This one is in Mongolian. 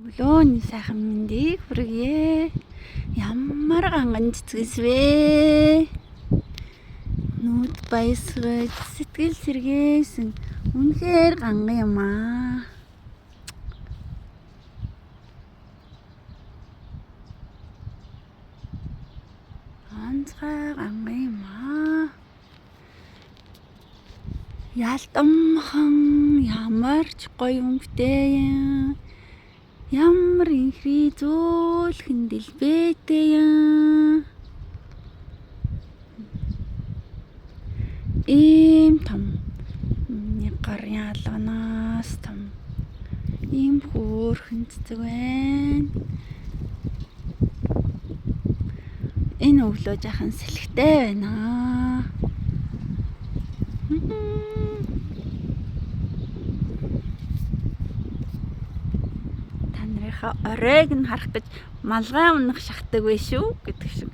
Өглөөний сайхан мэндийг хүргье. Ямар ганган цэцгэс вэ? Нүд баясгаж, сэтгэл сэргээсэн үнэхээр ганган юм аа. Онцгой ганган юм аа. Ялтамхан ямар ч гоё өнгөтэй юм. Ямар инхри зөөлхөн дэлбэтэй юм. Ийм том нэг гарын алганаас том ийм хөөрхөн цэцэг байна. Энэ өглөө жаахан сэлхтэй байна. Та нарынхаа оройг нь харах гэж малгай унах шахдаг вэ шүү гэдэг шиг.